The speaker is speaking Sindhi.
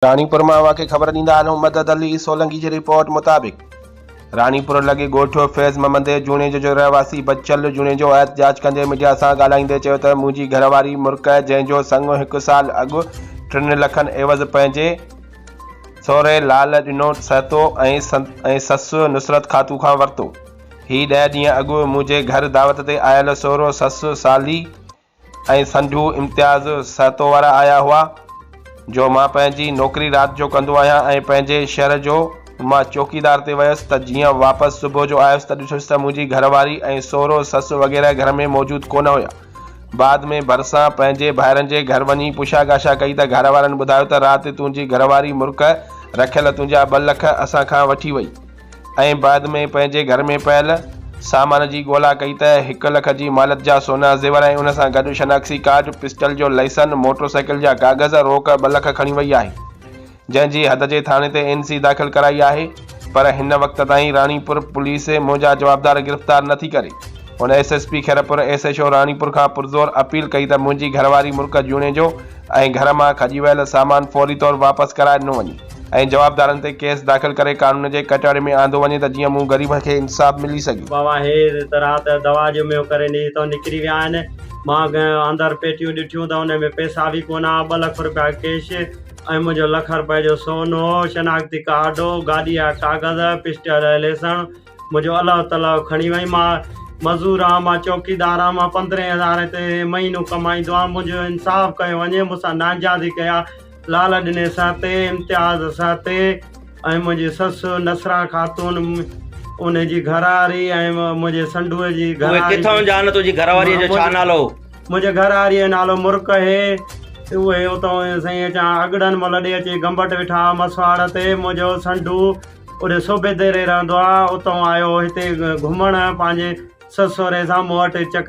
راڻيپور مان اوهان کي خبر ڏيندا هلون مدد علي سولنگي جي رپورٽ مطابق راڻيپور لڳي ڳوٺ فيض محمد جوڻيجو جو رهواسي بچل جوڻيجو احتجاج ڪندي ميڊيا سان ڳالهائيندي چيو ته منهنجي گهر واري مرڪ جنهن جو سڱ هڪ سال اڳ ٽن لکن عيوض پنهنجي سهري لال ڏنو سهتو ۽ سس نصرت خاتون کان ورتو هي ڏهه ڏينهن اڳ منهنجي گهر دعوت تي آيل سهرو سس سالي ۽ سنڍو امتياز سهتو وارا آيا هئا جو مان پنهنجي نوڪري رات جو ڪندو آهيان ۽ پنهنجي شهر جو مان چوڪيدار تي ويس ته جيئن واپس صبح جو آيس ته ڏٺس ته منهنجي گهر واري ۽ سهرو سس وغيره گهر ۾ موجود ڪونه هيا بعد ۾ ڀرسان پنهنجي ڀائرن جي گهر وڃي پڇا ڳاڇا ڪئي ته گهر وارن ٻڌايو ته رات تنهنجي گهر واري مرڪ رکيل تنهنجا ٻه لک اسان کان وٺي وئي. ۽ بعد ۾ پنهنجي گهر ۾ پيل سامان جي ڳولا ڪئي ته هڪ لک جي مالت جا سونا زيور ۽ ان سان گڏ شناختي ڪارڊ، پسٽل جو لائسن، موٽر سائيڪل جا ڪاغذ، روڪ ٻه لک کڻي وئي آهي جنهن جي حد جي ٿاڻي تي اين سي داخل ڪرائي آهي پر هن وقت تائين راڻيپور پوليس منهنجا جوابدار گرفتار نٿي ڪري. هن S S P Khairpur, S H O Ranipur کان پرزور اپيل ڪئي ته منهنجي گهرواري مرڪ جوڻيجو ۽ گهر مان کڄي ويل سامان فوري طور واپس ڪرائي ڏنو وڃي ۽ جوابدارن تي ڪيس داخل ڪري قانون جي ڪٽهڙي ۾ آندو وڃي ته جيئن مون غريب کي انصاف ملي سگهي. بابا هي ته رات دوا جو ميو ڪري ني هتان نڪري ويا آهن. مان اندر پيٽيون ڏٺيون ته ان ۾ پئسا به ڪونه ها، ٻه لک روپيا ڪيش ۽ منهنجو لک روپئي جو سون هو، شناختي ڪارڊ هو، گاڏيء جا ڪاغذ، پسٽل ۽ ليسڻ. منهنجو الله تعاليٰ کڻي وئي مان مزور آهيان مان چوڪيدار آهيان مان پندرهين هزارين تي مهينو ڪمائيندو آهيان منهنجو انصاف ڪيو وڃي مون سان نانجازي ڪيا لال ڏني سهتي امتياز سهتي ۽ منهنجي سس نصرا خاتون ان جي گهرواري ۽ منهنجي سنڍوء جي اهي ڪٿان جا آهن تنهنجي گهرواريء جو ڇا نالو هو؟ منهنجي گهرواريء جو نالو مرڪ اهي اهي اتان سائين اچان اڳڙن مان لڏي اچي گمبٽ ويٺا مسواڙ تي منهنجو سنڍو اوڏي صوبيديري رهندو آ، اتئون آيو هتي گهمڻ پنهنجي سس سهري سان مون وٽ چڪر.